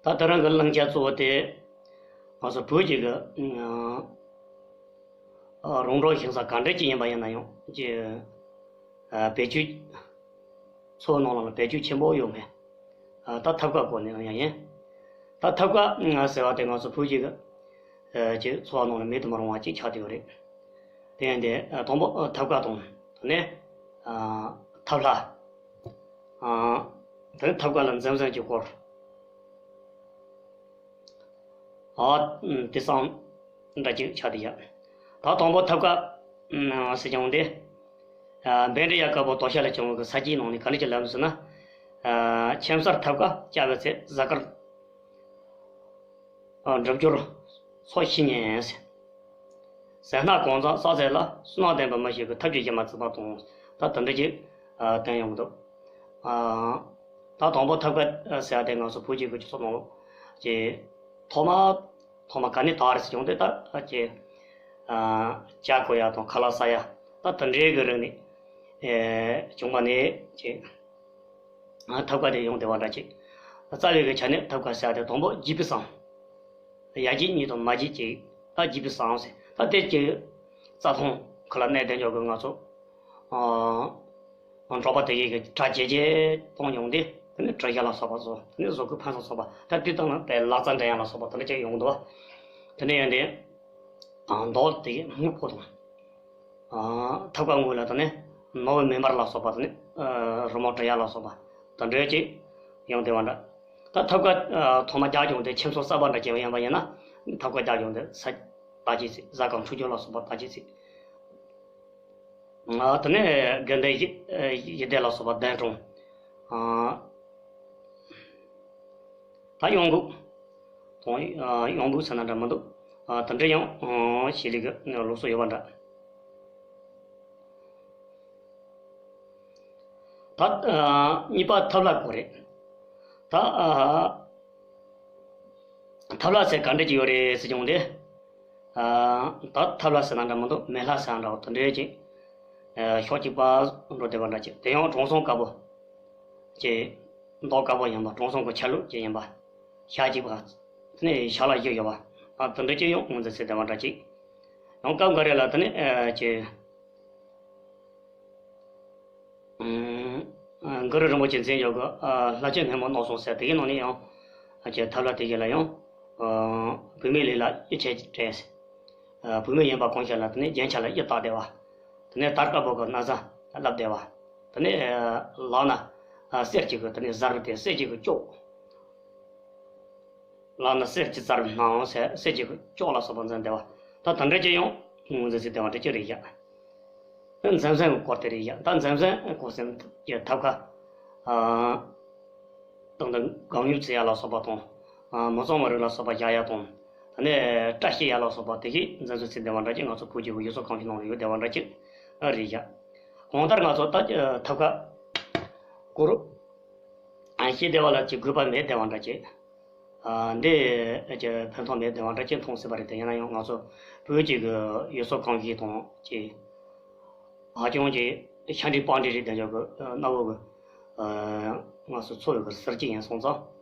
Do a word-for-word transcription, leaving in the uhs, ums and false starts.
ད་དེ་རིང་གི་གླེང་བྱ་གཙོ་བོ་དེ། ང་ཚོ་བོད་ཀྱི་གི་ཨ་རོང་འབྲོག་ཞིང་ས་ག་འདྲ་ཅིག་ཡིན་པ་ཡིན་ན་ཡང་ཀྱི་ཨ་བེད་སྤྱོད། འཚོ་བ་ནང་ལ་བེད་སྤྱོད་ཆེན་པོ་ཡོད་མེད། ཨ་ད་ཐབ་ཀ་སྐོར་ནས་ཡང་ཡིན། ད་ཐབ་ཀ་ཟེར་བ་དེ་ང་ཚོ་བོད་ཀྱི་གི་ཨ་ཀྱི་འཚོ་བ་ནང་ལ་མེད་དུ་མི་རུང་བ་ཅིག་ཆགས་བསྡད་ཡོད་རེད། དེ་ཡིན་དེ་ཨ་དང་པོ་ཨ་ཐབ་ཀ་དང་དེ་ནས་ཨ་ཐབ་ལྷ། ཨ་དེ་ནས་ཐབ་ཀ་ལ་འཛེམ་ཟོན་གྱི་སྐོར། ཨ་དེ་སང་འདྲ་ཅིག་ཆགས་བསྡད་ཡོད། ད་དང་པོ་ཐབ་ཀ་ཟེར་ཀྱང་དེ། ཨ་བཻ་ཌཱི་ཡ་དཀར་པོ་དོ་ཤལ་ལ་བྱུང་བའི་ས་དཀྱིལ་ནང་ནས་ག་འདྲ་ཅིག་ལབ་ཟེར་ན། ཨ་ཁྱིམ་གསར་ཐབ་ཀ་བཅའ་བའི་ཚེ་གཟའ་སྐར་ཨ་འགྲུབ་འགྱུར་ཚོགས་ཤིག་ཉན་ཟེར། ཟས་སྣ་གང་བཟང་བསགས་ཚད་ལ་བསོད་ནམས་ལྡན་པ་མི་ཞིག་གི་ཐབས་ཀྱི་གཞི་མ་བརྩིགས་པ་དང་། ད་དེ་འདྲ་ཅིག་ཨ་བསྟན་ཡོང་གི་འདུག་ཨ་ད་དང་པོ་ཐབ་ཀ་ཟེར་ཡ་དེ་ང་ཚོ་བོད་ཀྱི་གི་སྤྱི་ཚོགས་ནང་ལོགས་ཀྱི་ཐོག་མ་ཐོག་མ་ག་ནས་དར་ཟེར་ཡོང་དུས། ད་ཀྱི་ཨ་ཇ་བསྐོལ་ཡ་དང་ཁ་ལག་ཟ་ཡ་ད་དེ་འདྲའི་གི་རིགས་ནས་ཨེ་བྱུང་བ་ནས་ཀྱི་ཨ་ཐབ་ཀ་དེ་ཡོང་བསྡད་པ་འདྲ་ཅིག་རྩ་བའི་གི་ཆ་ནས་ཐབ་ཀ་ཟེར་ཡ་དེ་དང་པོ་རྒྱས་པའི་བསང་། ཡ་གྱལ་གཉིས་དང་མ་གྱལ་གཅིག་ད་རྒྱས་པའི་བསང་ཟེར། ད་དེ་ཀྱི་རྩྭ་ཐང་ཁ་ལ་གནས་བསྡད་འཇོག་གི་ང་ཚོ་ཨ་འབྲོག་པ་དེ་གའི་གི་གྲ་རྒྱས་རྒྱས་གཏོང་ཡོང་དུས། དེ་ནས་གྲུ་ཞྭ་ལ་སོགས་པ་བཟོ། དེ་ནས་བཟོ་བཀོད་ཕུན་སུམ་ཚོགས་པ། ད་དེ་དང་དེ་ལག་རྩལ་འགྲན་ཡ་ལ་སོགས་པ་དེ་འདྲ་ཅིག་ཡོང་གི་འདུག་དེ་ནས་ཡོང་དུས་ཨ་མདོག་དེ་གའི་སྨུག་པོ་དང་། ཨ་ཐབ་ཀ་ངོས་ལ་དེ་ནས་ནོར་བུ་མེ་འབར་ལ་སོགས་པ། དེ་ནས་ཨ་རི་མོ་འབྲི་ཡ་ལ་སོགས་པ་དེ་འདྲ་ཅིག་ཡོང་བསྡད་པ་འདྲ། ད་ཐབ་ཀ་ཨ་ཐོག་མ་རྒྱག་ཡོང་དུས་ཁྱིམ་ཚང་གསར་པ་འདྲ་ཅིག་ཡིན་པ་ཡིན་ན། ཐབ་ཀ་རྒྱག་ཡོང་དུས་ས་ད་ཅི་ཟེར། གཟའ་སྐར་འཕྲོད་སྦྱོར་ལ་སོགས་པ་ད་ཅི་ཟེར། ཨ་དེ་ནས་དགེ་ལྡན་ཡིད་ཡིད་བདེ་ལ་སོགས་པ་གདན་དྲངས། ཨ་ད་གཡང་འབུག་དང་། ཨ་གཡང་འབུག་ཟེར་ན་འདྲ་མི་འདུག་ཨ་དེ་འདྲ་ཡང་ཨ་བྱེད་ལས་ཀྱི་ལུགས་སྲོལ་ཡོད་པ་འདྲ། ད་ཨ་གཉིས་པ་ཐབ་ལྷ་སྐོར་རེད། ད་ཨ་ཐབ་ལྷ་ཟེར་ག་འདྲ་ཅིག་ཡོད་རེད་ཟེར་ཀྱང་དེ། ཨ་ད་ཐབ་ལྷ་ཟེར་ན་འདྲ་མི་འདུག་མེ་ལྷ་ཟེར་ན་འདྲ་བོ་དེ་འདྲའི་ཅིག་ཨ་ཕྱོགས་གཅིག་པ་འགྲོ་བསྡད་པ་འདྲ་ཅིག་དེ་ཡང་དྲང་སྲོང་དཀར་པོ་ཅིག་མདོག་དཀར་པོ་ཡིན་པ། དྲང་སྲོང་གི་ཆ་ལུགས་ཅིག་ཡིན་པ། ཞལ་གཅིག་པ། དེ་ནས་ཞལ་ལག་བཞི་ཡོད་པ། ཨ་དེ་འདྲ་ཅིག་ཡང་ངོས་འཛིན་བྱས་བསྡད་པ་འདྲ་ཅིག་ཡང་སྐབས་འགའ་རེ་ལ་དེ་ནས་ཨ་ཅིག་ཨུམ། གུ་རུ་རིན་པོ་ཆེ་མཚན་བརྗོད་ཀྱི་ཨ་ལྷ་ཆེན་སྔོན་མོ་གནམ་སྲུང་ཟེར། དེ་གའི་ནང་ནས་ཡང་ཨ་ཅིག་ཐབ་ལྷ་དེ་གའི་ལ་ཡང་ཨ་བུད་མེད་ལས་ལ་ཡིད་ཆེས་སྤྲད། ཨ་བུད་མེད་ཡིན་པ་གང་ཤར་ལ་དེ་ནས་རྒྱན་ཆ་ལ་གཡུ་བཏགས་བསྡད་པ། དེ་ནས་དར་དཀར་པོ་གི་ན་བཟའ་བསླབས་བསྡད་པ། དེ་ནས་ཨ་ལག་ན་ཨ་གསེར་གྱི་གི་དེ་ནས་གཟར་བུ་དེ་གསེར་གྱི་གི་ཅོག་ལག་ན་གསེར་གྱི་གཟར་བུ་སྣང་ཟེར། གསེར་གྱི་གི་ཅོག་ལ་སོགས་པ་འཛིན་བསྡད་པ། ད་དེ་འདྲ་ཅིག་ཡང་ངོས་འཛིན་བྱས་བསྡད་པ་འདྲ་ཅིག་རེད་ཤག་འཛེམ་ཟོན་གྱི་སྐོར་དེ་རེད་ཤག་ད་འཛེམ་ཟོན་གྱི་སྐོར་ཟེར་གྱི་ཐབ་ཀ་ཨ་དང་དུ་སྒང་ཡོད་བརྩི་ཡ་ལ་སོགས་པ་དང་། ཨ་མི་གཙང་མ་རིགས་ལ་སོགས་པ་བཞག་ཡ་དང་། དེ་ནས་བཀྲ་ཤིས་ཡ་ལ་སོགས་པ་དེ་གའི་འཛེམ་ཟོན་བྱས་བསྡད་པ་འདྲ་ཅིག་ང་ཚོ་བོད་ཀྱི་ཡུལ་སྲོལ་གོམས་གཤིས་ནང་ལ་ཡོད་བསྡད་པ་འདྲ་ཅིག་རེད་ཤག་གང་ལྟར་ང་ཚོ་ད་ཐབ་ཀ་སྐོར་ཨ་ཤེས་བསྡད་པ་ལ་ཅིག་དགོས་པ་མེད་བསྡད་པ་འདྲ་ཅིག་ཨ་འདི་ཀྱི་ཕན་ཐོགས་མེད་བསྡད་པ་འདྲ་ཅིག་མཐོང་སྲིད་པ་རེད། དེ་ཡིན་ན་ཡང་ང་ཚོ་བོད་ཀྱི་གི་ཡུལ་སྲོལ་གོམས་གཤིས་དང་ཅིག་ཧ་ཅང་གི་ཤ་འདྲེས་པགས་འདྲེས་རེད་བསྡད་འཇོག་གི་གནའ་བོ་གི་ང་ཚོ་འཚོ་བའི་གི་ཟུར་གཅིག་ཡིན་སོང་ཙང་།